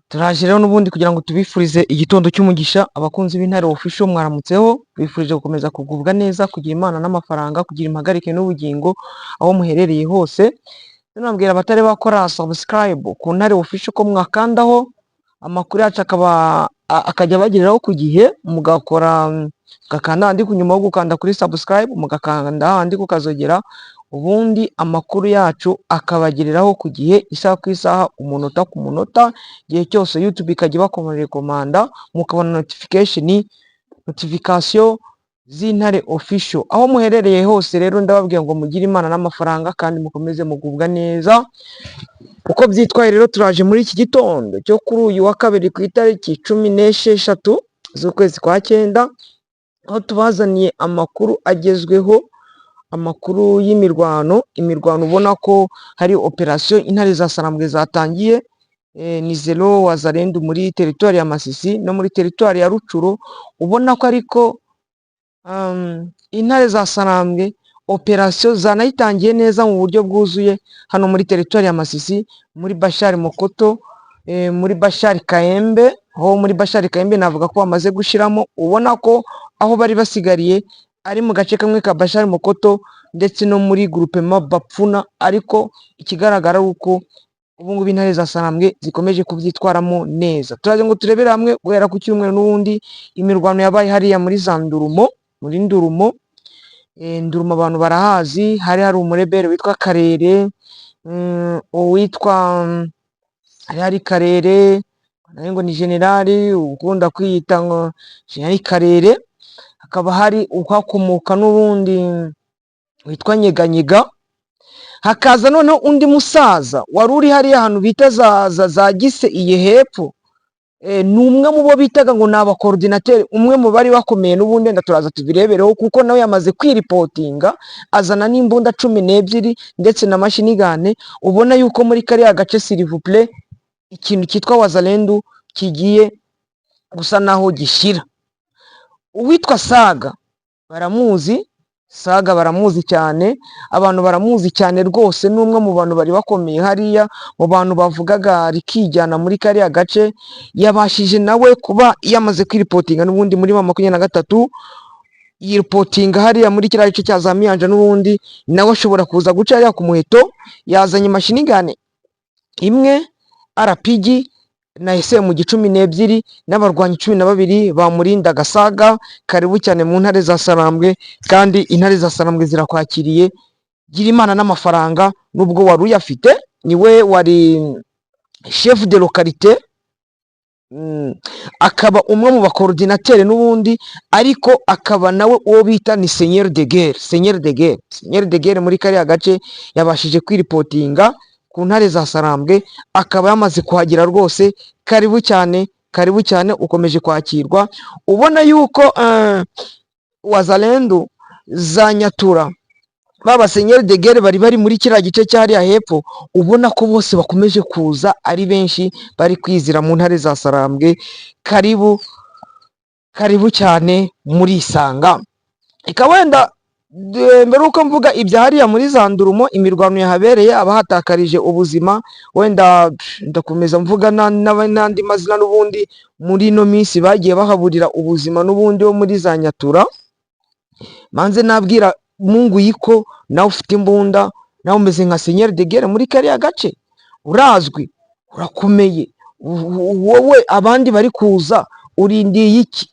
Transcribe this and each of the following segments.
Turaje rero n'ubundi kugira ngo tubifurize igitondo cy'umugisha. Abakunzi b'Intare Official, mwaramutseho. Bifurije gukomeza kugubwa neza, kugira Imana n'amafaranga, kugira impagarike n'ubugingo aho muherereye hose. Tunabwira abatari bakora subscribe ku Ntare Official ko mwakandaho, amakuru yacu akaba akajya abagereraho ku gihe, mugakora, mugakanda handi nyuma yo gukanda kuri subscribe, mugakanda handi kukazogera, ubundi amakuru yacu akabagereraho ku gihe, isaha ku isaha, umunota ku munota, igihe cyose YouTube ikajya ibarekomanda, mukabona notification z'Intare Official aho muherereye hose. Rero ndababwira ngo mugire Imana n'amafaranga kandi mukomeze mugubwa neza. Uko byitwaye rero, turaje muri iki gitondo cyo kuri uyu wa kabiri, ku itariki 16 z'ukwezi kwa cyenda, aho tubazaniye amakuru agezweho, amakuru y'imirwano. Imirwano ubona ko hari operasiyo Intare za Sarambwe zatangiye, ni zero Wazalendo muri teritwari ya Masisi no muri teritwari ya Rutshuru. Ubona ko ariko Intare za Sarambwe operasiyo zanayitangiye neza mu buryo bwuzuye hano muri teritwari ya Masisi, muri Bashari Mokoto, muri Bashari Kaembe. Aho muri Bashari Kaembe navuga ko bamaze gushiramo, ubona ko aho bari basigariye ari mu gace kamwe ka Bashari Mokoto ndetse no muri groupement Bapfuna. Ariko ikigaragara ari uko ubu ngubu Intare za Sarambwe zikomeje kubyitwaramo neza. Turagira ngo turebere hamwe, guhera ku cyumweru n'ubundi, imirwano yabaye hariya muri za Ndurumo, muri Ndurumo. Ndurumo abantu barahazi, hari umurebere witwa Karere, uwitwa hari Karere nawe ngo ni generali ukunda kwiyita ngo generali Karere, hakaba hari uhakomoka n'ubundi witwa Nyeganyega, hakaza noneho undi musaza wari uri hariya hantu bita za Gise iyi hepfo. Ni umwe mu bo bitaga ngo ni abakorodinateri, umwe mu bari bakomeye n'ubundi. Wenda turaza tubirebereho, kuko nawe yamaze kwiripotinga, azana n'imbunda 12 ndetse na machine gun. Ubona yuko muri kariya gace, s'il vous plaît, ikintu cyitwa Wazalendu kigiye gusa naho gishira. Uwitwa Saga baramuzi, Saga baramuzi cyane, abantu baramuzi cyane rwose. Ni umwe mu bantu bari bakomeye hariya, mu bantu bavugaga rikijyana muri kariya gace. Yabashije nawe kuba yamaze kwiripotinga n'ubundi muri M23, yiripotinga hariya muri kiriya gice cya za Miyanja. N'ubundi nawe ashobora kuza guca hariya ku muheto. Yazanye machine gun imwe, RPG na SMG 12 n'abarwanyi 12 bamurindaga. Saga, karibu cyane mu Ntare za Sarambwe, kandi Intare za Sarambwe zirakwakiriye. Gira Imana n'amafaranga nubwo wari uyafite. Niwe wari chef de localité, akaba umwe mu bakorodinateri n'ubundi, ariko akaba nawe uwo bita ni seigneur de guerre, seigneur de guerre, seigneur de guerre muri kariya gace. Yabashije kwiripotinga ku Ntare za Sarambwe, akaba yamaze kuhagera rwose. Karibu cyane, karibu cyane, ukomeje kwakirwa. Ubona yuko Wazalendu za Nyatura, ba seigneur de guerre bari muri kiriya gice cy'hariya hepfo, ubona ko bose bakomeje kuza ari benshi, bari kwizira mu Ntare za Sarambwe. Karibu, karibu cyane, murisanga. Reka wenda mbere uko mvuga ibya hariya muri za Ndurumo, imirwano yahabereye, abahatakarije ubuzima, wenda ndakomeza mvuga n'andi mazina n'ubundi muri ino minsi bagiye bahaburira ubuzima n'ubundi bo muri za Nyatura. Manze nabwira Mungu yiko nawe ufite imbunda, nawe umeze nka seigneur de guerre muri kariya gace, urazwi, urakomeye. Wowe abandi bari kuza urindiye iki?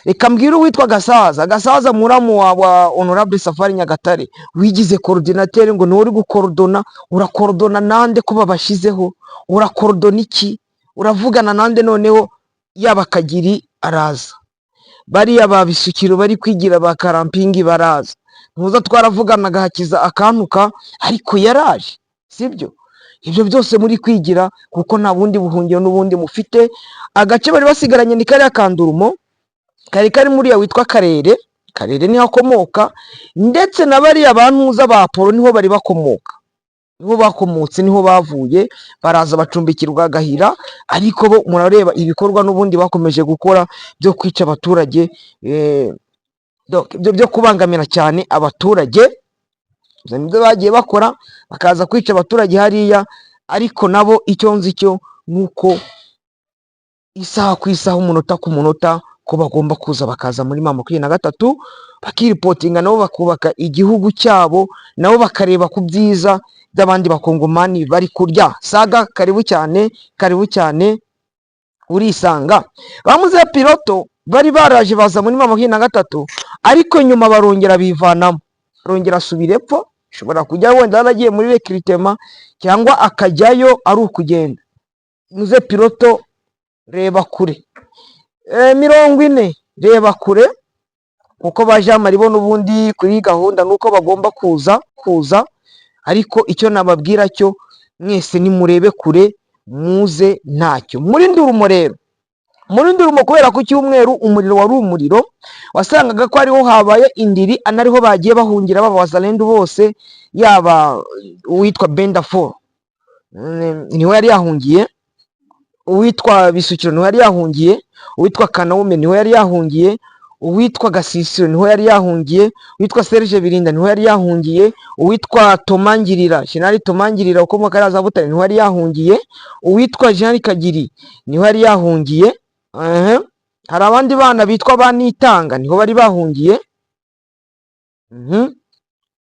Reka mbwire uwitwa Gasaza, Gasaza muramu wa honorable Safari Nyagatare, wigize coordinateur ngo niwe uri gukorodona. Urakorodona nande ko babashizeho? Urakorodona iki? Uravugana nande? Noneho yaba Kagiri araza, bariya ba Bisukiro bari kwigira ba Karampingi baraza. Ntuza twaravuganaga hakiza akantuka, ariko yaraje, sibyo? Ibyo byose muri kwigira kuko nta bundi buhungiro n'ubundi mufite. Agace bari basigaranye ni kariya ka Ndurumo, kari karimo uriya witwa Karere. Karere niho akomoka, ndetse na bariya bantuza ba Polo niho bari bakomoka, niho bakomotse, niho bavuye, baraza bacumbikirwa Gahira. Ariko bo murareba ibikorwa n'ubundi bakomeje gukora byo kwica abaturage, donc ibyo byo kubangamira cyane abaturage, ibyo nibyo bagiye bakora, bakaza kwica abaturage hariya. Ariko nabo icyo nzi cyo ni uko isaha ku isaha, umunota ku munota, ko bagomba kuza bakaza muri M23, bakiripotinga, nabo bakubaka igihugu cyabo, nabo bakareba ku byiza by'abandi Bakongomani bari kurya. Saga, karibu cyane, karibu cyane, urisanga. Bamuze piloto bari baraje baza muri M23, ariko nyuma barongera bivanamo, arongera asubira epfo. Ashobora kujya wenda yaragiye muri recrutement cyangwa akajyayo ari ukugenda. Muze piloto, reba kure, 40, reba kure, kuko ba Jean Marie bo n'ubundi kuri gahunda nuko bagomba kuza. Ariko icyo nababwira cyo, mwese nimurebe kure, muze ntacyo. Muri Ndurumo rero, muri Ndurumo, kubera ku cyumweru umuriro wari umuriro, wasangaga ko ariho habaye indiri, anariho bagiye bahungira baba Wazalendo bose, yaba uwitwa Bendafo niho yari yahungiye, uwitwa Bisukiro niho yari yahungiye, uwitwa Kanaume niho yari yahungiye, uwitwa Gasisiro niho yari yahungiye, uwitwa Serge Birinda niho yari yahungiye, uwitwa Tomangirira, Jenerali Tomangirira ukomoka hariya za Butare, niho yari yahungiye, uwitwa Jean Kagiri niho yari yahungiye. Hari abandi bana bitwa ba Nitanga niho bari bahungiye.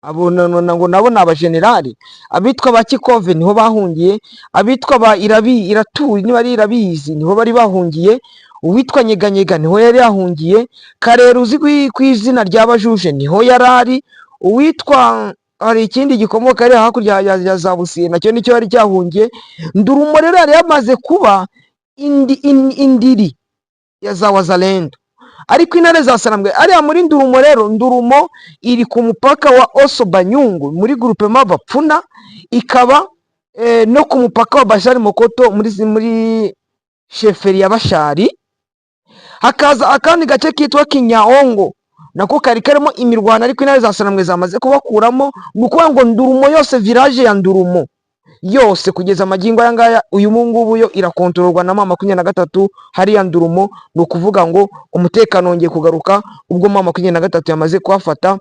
Abo ngo nabo ni abajenerali. Abitwa ba Kikove niho bahungiye, abitwa ba Irabi Iratuye, niba ari Irabizi, niho bari bahungiye, uwitwa Nyeganyega niho yari yahungiye, Karera uzi ku izina rya Bajuje niho yari ari, uwitwa, hari ikindi gikomoka hariya hakurya ya za Busiye, nacyo nicyo yari cyahungiye. Ndurumo rero yari yamaze kuba indiri ya za Wazalendo, ariko intare za Sarambwe ariya muri Ndurumo rero. Ndurumo iri ku mupaka wa Oso Banyungu muri groupement Bapfuna, ikaba no ku mupaka wa Bashari Mokoto muri chefferie ya Bashari. Hakaza akandi gace kitwa Kinyaongo, nako kari karimo imirwano, ariko intare za Sarambwe zamaze kubakuramo. Ni ukuvuga ngo Ndurumo yose, village ya Ndurumo yose, kugeza amagingo aya ngaya, uyu ngubu yo irakontororwa na M23 hariya Ndurumo. Ni ukuvuga ngo umutekano wongeye kugaruka ubwo M23 yamaze kuhafata.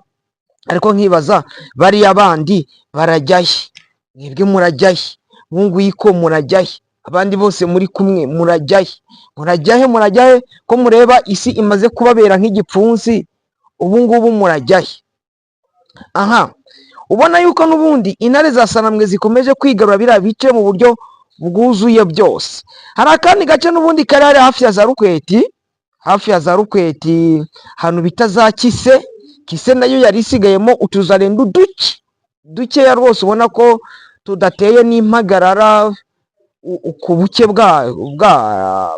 Ariko nkibaza, bariya bandi barajyahe? Mwebwe murajyahe? Mwunguyiko murajyahe? Abandi bose muri kumwe murajyahe? Murajyahe, murajyahe, ko mureba isi imaze kubabera nk'igipfunsi? Ubu ngubu murajyahe? Aha ubona yuko n'ubundi intare za Sarambwe zikomeje kwigarura biriya bice mu buryo bwuzuye byose. Hari akandi gace n'ubundi kari hari hafi ya za Rukweti, hafi ya za Rukweti, ahantu bita za Kise. Kise nayo yari isigayemo utuzarendu duke dukeya rwose, ubona ko tudateye n'impagarara ku buke bwa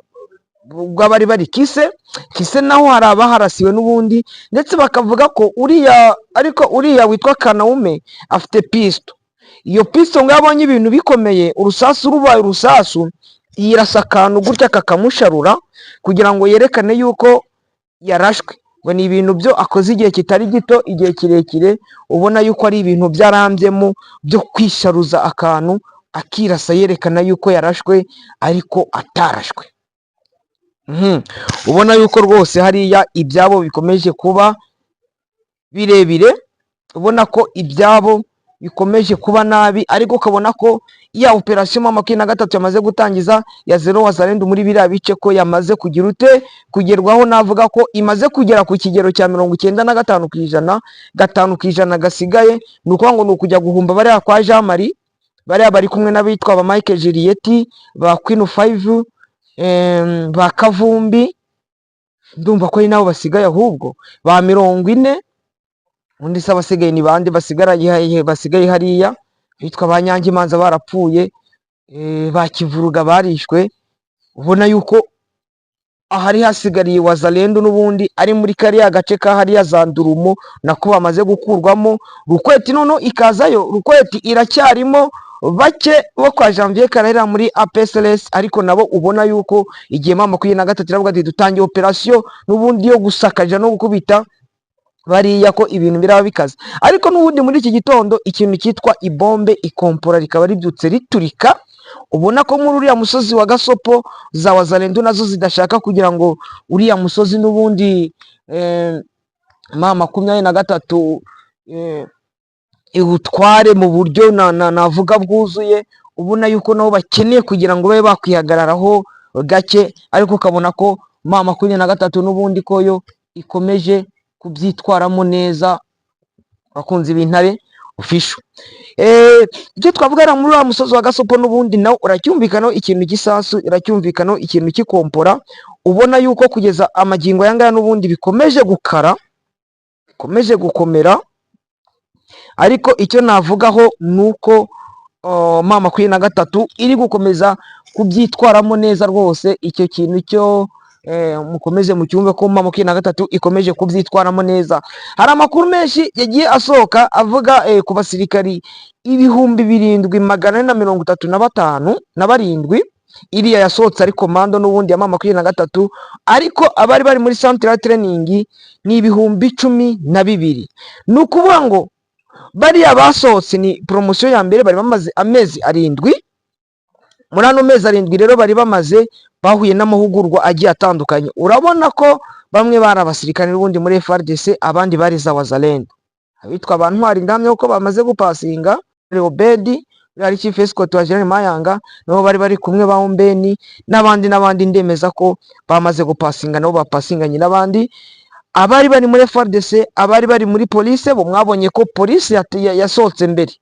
bw'abari bari Kise. Kise naho hari abaharasiwe n'ubundi, ndetse bakavuga ko uriya, ariko uriya witwa Kanaume afite pisto. Iyo pisto ngo iyo abonye ibintu bikomeye, urusasu rubaye urusasu, yirasa akantu gutya kakamusharura kugira ngo yerekane yuko yarashwe. Ngo ni ibintu byo akoze igihe kitari gito, igihe kirekire, ubona yuko ari ibintu byarambyemo byo kwisharuza akantu akirasa yerekana yuko yarashwe ariko atarashwe. Ubona yuko rwose hariya ibyabo bikomeje kuba birebire, ubona ko ibyabo bikomeje kuba nabi, ariko ukabona ko ya operasiyo M23 yamaze gutangiza ya zéro Wazalendo muri biriya bice ko yamaze kugira ute? Kugerwaho. Navuga ko imaze kugera ku kigero cya 95%, 5% gasigaye ni ukuvuga ngo ni ukujya guhumba bariya kwa Jean Marie, bariya bari kumwe n'abitwa ba Mike Juliet, ba Queen Five, ba Kavumbi, ndumva ko ari nabo basigaye ahubwo, ba 40. Undi se abasigaye ni bande basigaranye, basigaye hariya? Bitwa ba Nyangimanza barapfuye, ba Kivuruga barishwe. Ubona yuko ahari hasigariye Wazalendo n'ubundi ari muri kariya gace ka hariya za Ndurumo, nako bamaze gukurwamo. Rukweti noneho ikazayo, Rukweti iracyarimo bake bo kwa Janvier Karera muri APSLS, ariko nabo ubona yuko igihe M23 iravuga ati dutangiye operasiyo n'ubundi yo gusakaja no gukubita bariya, ko ibintu biraba bikaze. Ariko n'ubundi muri iki gitondo ikintu cyitwa ibombe ikompora rikaba ribyutse riturika, ubona ko muri uriya musozi wa Gasopo za Wazalendo nazo zidashaka kugira ngo uriya musozi n'ubundi M23 iwutware mu buryo navuga bwuzuye. Ubona yuko nabo bakeneye kugira ngo babe bakwihagararaho gake, ariko ukabona ko M23 n'ubundi ko yo ikomeje kubyitwaramo neza. Abakunzi b'Intare Official, icyo twavuga muri wa musozi wa Gasopo n'ubundi nawo uracyumvikanaho ikintu cy'isasu, uracyumvikanaho ikintu cy'ikompora. Ubona yuko kugeza amagingo aya ngaya n'ubundi bikomeje gukara, bikomeje gukomera. Ariko icyo navugaho ni uko M23 iri gukomeza kubyitwaramo neza rwose. Icyo kintu cyo mukomeze mucyumve ko M23 ikomeje kubyitwaramo neza. Hari amakuru menshi yagiye asohoka avuga ku basirikari 7435 na barindwi. Iriya yasohotse ari commando n'ubundi ya M23, ariko abari bari muri central training ni 12,000. Ni ukuvuga ngo bariya basohotse ni promotion ya mbere, bari bamaze amezi 7. Muri ano mezi 7 rero bari bamaze bahuye n'amahugurwa agiye atandukanye. Urabona ko bamwe bari abasirikare n'ubundi muri FARDC, abandi bari za Wazalendo. Abitwa ba Ntwari, ndahamya ko bamaze gupasinga. Obedi ari chief escort wa General Mayanga, nabo bari bari kumwe, ba Ombeni n'abandi n'abandi, ndemeza ko bamaze gupasinga, nabo bapasinganye n'abandi. Abari bari muri FARDC, abari bari muri police, bo mwabonye ko police yasohotse mbere,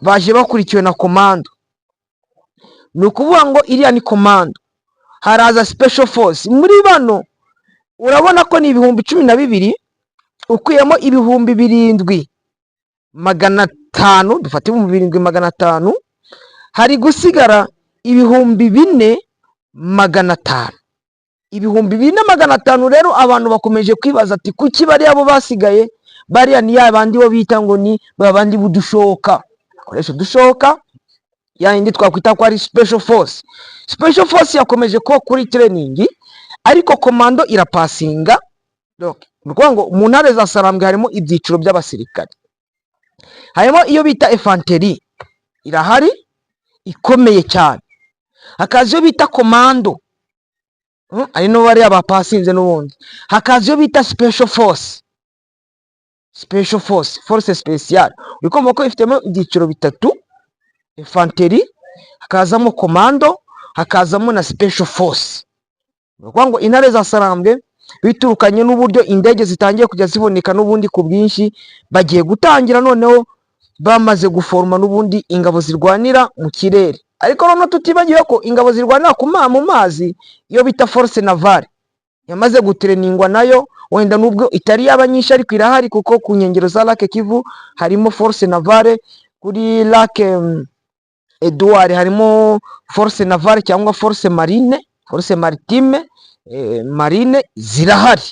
baje bakurikiwe na commando. Ni ukuvuga ngo iriya ni commando, haraza special force. Muri bano urabona ko ni 12,000, ukuyemo 7,500, dufate 7,500, hari gusigara 4,500. 4,500 rero, abantu bakomeje kwibaza ati: "Kuki bariya bo basigaye?" Bariya ni ya bandi bo bita ngo ni ba bandi b'udushoka, bakoresha udushoka, ya yindi twakwita ko ari special force. Special force yakomeje kuba kuri training, ariko commando irapasinga. Donc, ni ukuvuga ngo mu ntare za Sarambwe harimo ibyiciro by'abasirikare. Harimo iyo bita infanterie, irahari ikomeye cyane, hakaza iyo bita commando, ari no bariya bapasinze n'ubundi, hakaza iyo bita special force. Special force, force spéciale, uri kumva ko ifitemo ibyiciro bitatu: infanterie, hakazamo commando, hakazamo na special force. Ni ukuvuga ngo intare za Sarambwe, biturukanye n'uburyo indege zitangiye kujya ziboneka n'ubundi ku bwinshi, bagiye gutangira noneho bamaze guforoma n'ubundi ingabo zirwanira mu kirere. Ariko noneho tutibagiwe ko ingabo zirwanira mu mazi, iyo bita force navale, yamaze gutreningwa nayo. Wenda nubwo itari yaba nyinshi, ariko irahari, kuko ku nkengero za Lake Kivu harimo force navale, kuri Lake Edouard harimo force navale cyangwa force marine, force maritime, marine zirahari.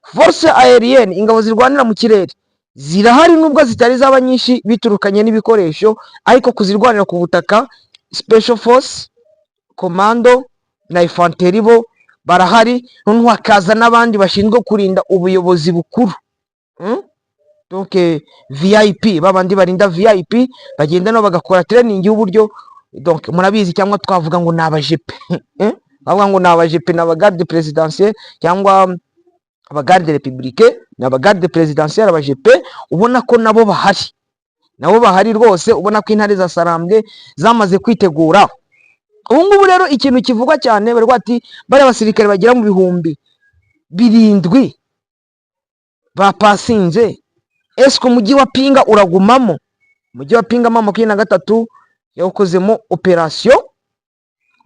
Force aérienne, ingabo zirwanira mu kirere zirahari, nubwo zitari zaba nyinshi biturukanye n'ibikoresho. Ariko kuzirwanira ku butaka, special force, commando na infanterie, bo barahari. Noneho hakaza n'abandi bashinzwe kurinda ubuyobozi bukuru. Donc VIP, babandi barinda VIP, bagenda nabo bagakora training y'uburyo. Donc murabizi, cyangwa twavuga ngo ni abajepe, eh? Bavuga ngo ni abajepe, ni abagarde présidentielle cyangwa abagarde républicain, ni abagarde présidentielle, abajepe. Ubona ko nabo bahari, nabo bahari rwose. Ubona ko intare za Sarambwe zamaze kwitegura. Ubu ngubu rero ikintu kivugwa cyane, bari ati bariya basirikare bagera mu 7,000 bapasinze, ese umujyi wa Pinga uragumamo? Umujyi wa Pinga M23 yawukozemo operasiyo.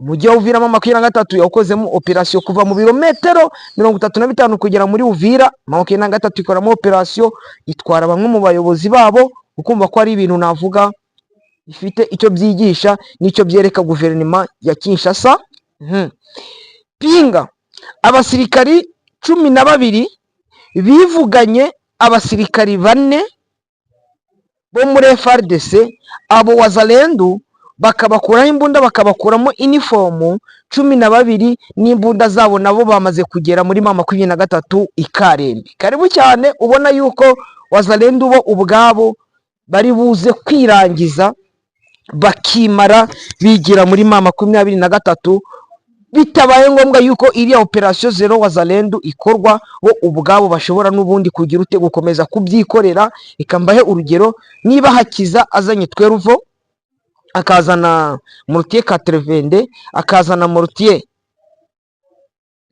Umujyi wa Uvira M23 yawukozemo operasiyo kuva mu birometero 35 kugera muri Uvira. M23 ikoramo operasiyo, itwara bamwe mu bayobozi babo. Ukumva ko ari ibintu navuga bifite icyo byigisha n'icyo byereka guverinoma ya Kinshasa. Pinga, abasirikari 12 bivuganye abasirikari 4 bo muri FARDC, abo Wazalendu, bakabakuraho imbunda, bakabakuramo inifomu. 12 n'imbunda zabo nabo bamaze kugera muri M23 i Karembe. Karibu cyane. Ubona yuko Wazalendu bo ubwabo bari buze kwirangiza, bakimara bigira muri M23, bitabaye ngombwa yuko iriya operasiyo zero Wazalendu ikorwa. Bo ubwabo bashobora n'ubundi kugira ute? Gukomeza kubyikorera. Reka mbahe urugero: niba Hakiza azanye 12, akazana mortier 82, akazana mortier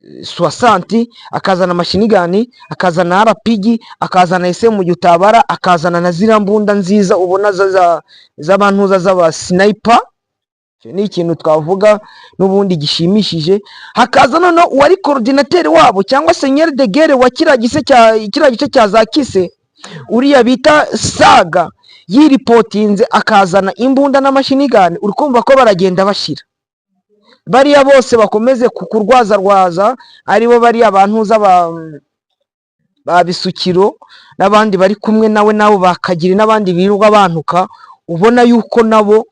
60, akazana machine gun, akazana RPG, akazana ese mu gitabara, akazana na ziriya mbunda nziza ubona z'abantuza z'aba sniper. Icyo ni ikintu twavuga n'ubundi gishimishije. Hakaza noneho uwari coordinateur wabo cyangwa seigneur de guerre wa kiriya gice cya za Kise, uriya bita Saga, yiripotinze akazana imbunda n'ama machine gun. Uri kumva ko baragenda bashira bariya bose bakomeze kukurwazarwaza, aribo bariya bantuza ba Bisukiro n'abandi bari kumwe nawe, nabo bakagira n'abandi birirwa bantuka. Ubona yuko nabo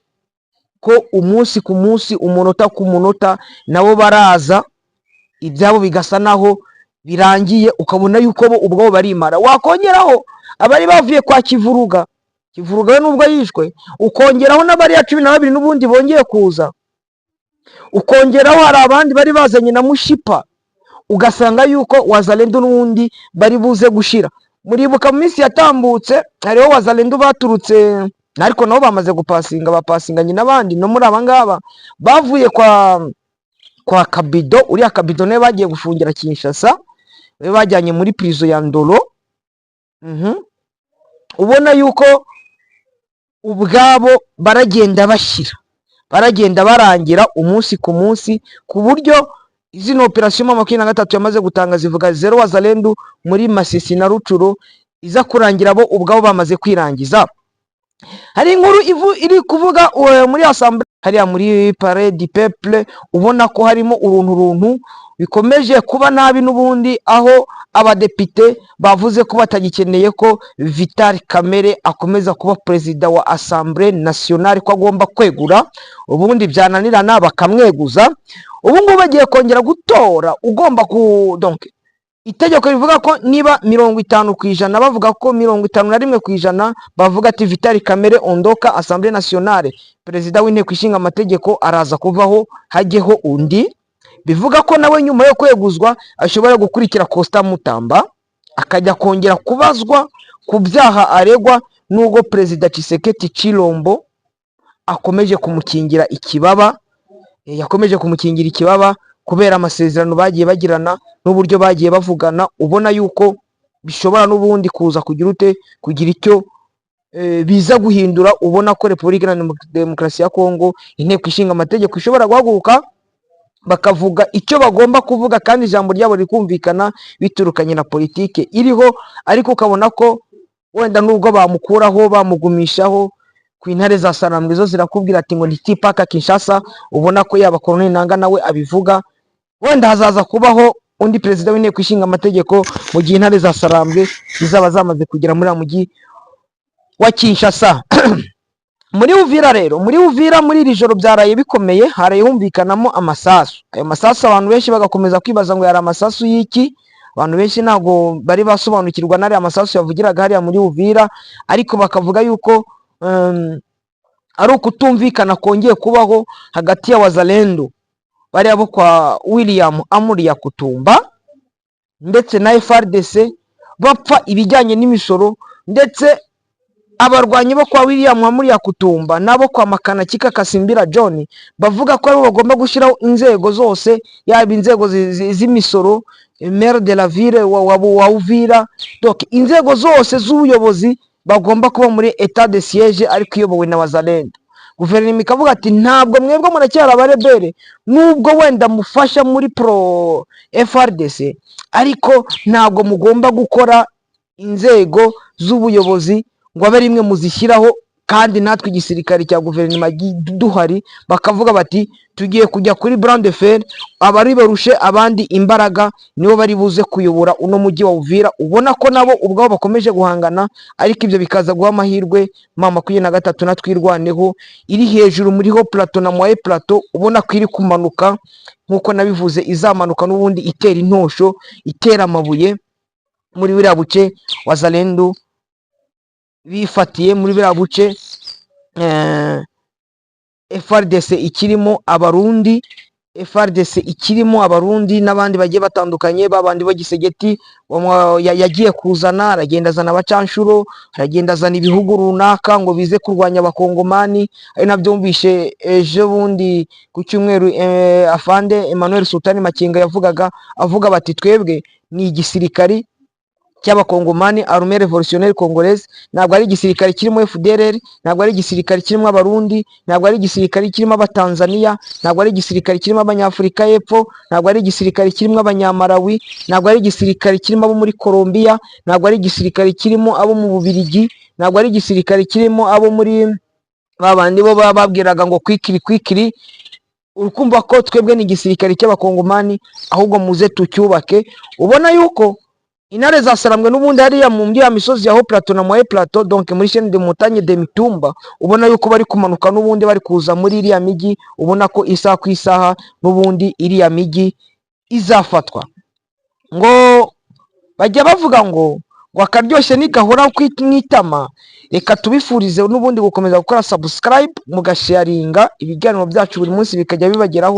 ko umunsi ku munsi, umunota ku munota, nabo baraza ibyabo bigasa naho birangiye. Ukabona yuko bo ubwabo barimara. Wakongeraho abari bavuye kwa Kivuruga, Kivuruga we nubwo yishwe, ukongeraho n'abariya 12 n'ubundi bongeye kuza, ukongeraho hari abandi bari bazanye na Mushipa, ugasanga yuko Wazalendo n'ubundi bari buze gushira. Muribuka mu minsi yatambutse hariho Wazalendo baturutse, ariko nabo bamaze gupasinga, bapasinganye n'abandi no muri aba ngaba bavuye kwa Kabido. Uriya Kabido nawe bagiye gufungira Kinshasa, we bajyanye muri prison ya Ndolo. Ubona yuko ubwabo baragenda bashyira, baragenda barangira umunsi ku munsi, ku buryo zino operasiyo M23 yamaze gutanga zivuga zéro Wazalendo muri Masisi na Rutshuru, iza kurangira bo ubwabo bamaze kwirangiza. Hari inkuru iri kuvuga muri assemblée hariya muri Palais du Peuple, ubona ko harimo uruntu runtu bikomeje kuba nabi n'ubundi, aho abadepite bavuze ko batagikeneye ko Vital Kamerhe akomeza kuba perezida wa Assemblée Nationale, ko agomba kwegura, ubundi byananirana bakamweguza. Ubu ngubu bagiye kongera gutora ugomba ku, donc itegeko rivuga ko niba 50%, bavuga ko 51% bavuga ati "Vital Kamerhe ondoka Assemblée Nationale", perezida w'inteko ishinga amategeko araza kuvaho hajyeho undi. Bivuga ko nawe nyuma yo kweguzwa ashobora gukurikira Constant Mutamba, akajya kongera kubazwa ku byaha aregwa, nubwo perezida Tshisekedi Tshilombo akomeje kumukingira ikibaba. Yakomeje kumukingira ikibaba kubera amasezerano bagiye bagirana n'uburyo bagiye bavugana. Ubona yuko bishobora n'ubundi kuza kugira ute, kugira icyo biza guhindura. Ubona ko Repubulika Iharanira Demokarasi ya Kongo, inteko ishinga amategeko ishobora guhaguruka bakavuga icyo bagomba kuvuga, kandi ijambo ryabo rikumvikana biturukanye na politike iriho. Ariko ukabona ko wenda nubwo bamukuraho, bamugumishaho, ku intare za Sarambwe zo zirakubwira ati ngo ntitipaka Kinshasa. Ubona ko yaba Colonel Nanga nawe abivuga, wenda hazaza kubaho undi perezida w'inteko ishinga amategeko mu gihe intare za Sarambwe zizaba zamaze kugera muri uriya mujyi wa Kinshasa. Muri Uvira rero, muri Uvira muri iri joro byaraye bikomeye, haraye humvikanamo amasasu. Ayo masasu abantu benshi bagakomeza kwibaza ngo yari amasasu y'iki. Abantu benshi ntabwo bari basobanukirwa n'ariya masasu yavugiraga hariya muri Uvira, ariko bakavuga yuko ari ukutumvikana kongeye kubaho hagati ya Wazalendo bariya bo kwa William Amuri Yakutumba ndetse na FARDC, bapfa ibijyanye n'imisoro, ndetse abarwanyi bo kwa William Amuri Yakutumba nabo kwa Makanakika Kasimbira John bavuga ko aribo bagomba gushyiraho inzego zose, yaba inzego z'imisoro, maire de la ville wa Uvira, donc inzego zose z'ubuyobozi bagomba kuba muri état de siège ariko iyobowe na Wazalendo. Guverinoma ikavuga ati ntabwo mwebwe muracyari abarebere, nubwo wenda mufasha muri pro FARDC, ariko ntabwo mugomba gukora inzego z'ubuyobozi ngo abe rimwe muzishyiraho, kandi natwe igisirikare cya guverinoma duhari. Bakavuga bati tugiye kujya kuri bras de fer, abari barushe abandi imbaraga nibo bari buze kuyobora uno mujyi wa Uvira. Ubona ko nabo ubwabo bakomeje guhangana, ariko ibyo bikaza guha amahirwe M23 na Twirwaneho iri hejuru muri haut plateau na moyen plateau. Ubona ko iri kumanuka nk'uko nabivuze, izamanuka n'ubundi itera intosho, itera amabuye muri buriya buce Wazalendo bifatiye, muri buriya buce FARDC ikirimo Abarundi. FARDC ikirimo Abarundi n'abandi bagiye batandukanye, babandi bo Tshisekedi yagiye kuzana, aragenda azana abacanshuro, aragenda azana ibihugu runaka ngo bize kurwanya Abakongomani. Ari nabyo wumvishe ejo bundi ku cyumweru, afande Emmanuel Sultani Makenga yavugaga, avuga bati: "Twebwe ni igisirikari cy'Abakongomani, Armée Révolutionnaire Congolaise, ntabwo ari igisirikare kirimo FDLR, ntabwo ari igisirikare kirimo Abarundi, ntabwo ari igisirikare kirimo Abatanzania, ntabwo ari igisirikare kirimo Abanyafurika y'Epfo, ntabwo ari igisirikare kirimo Abanyamalawi, ntabwo ari igisirikare kirimo abo muri Colombia, ntabwo ari igisirikare kirimo abo mu Bubiligi, ntabwo ari igisirikare kirimo abo muri babandi bo baba babwiraga ngo quickly quickly. Urukumva ko twebwe ni igisirikare cy'Abakongomani, ahubwo muze tucyubake." Ubona yuko intare za Sarambwe n'ubundi hariya mu ya misozi ya Haut Plateau na Moyen Plateau, donc muri chaîne de montagne de Mitumba, ubona yuko bari kumanuka n'ubundi bari kuza muri iriya mijyi. Ubona ko isaha ku isaha n'ubundi iriya mijyi izafatwa. Ngo bajya bavuga ngo akaryoshye ntigahora mu itama. Reka tubifurize n'ubundi gukomeza gukora subscribe, mugasharinga ibiganiro byacu buri munsi bikajya bibageraho.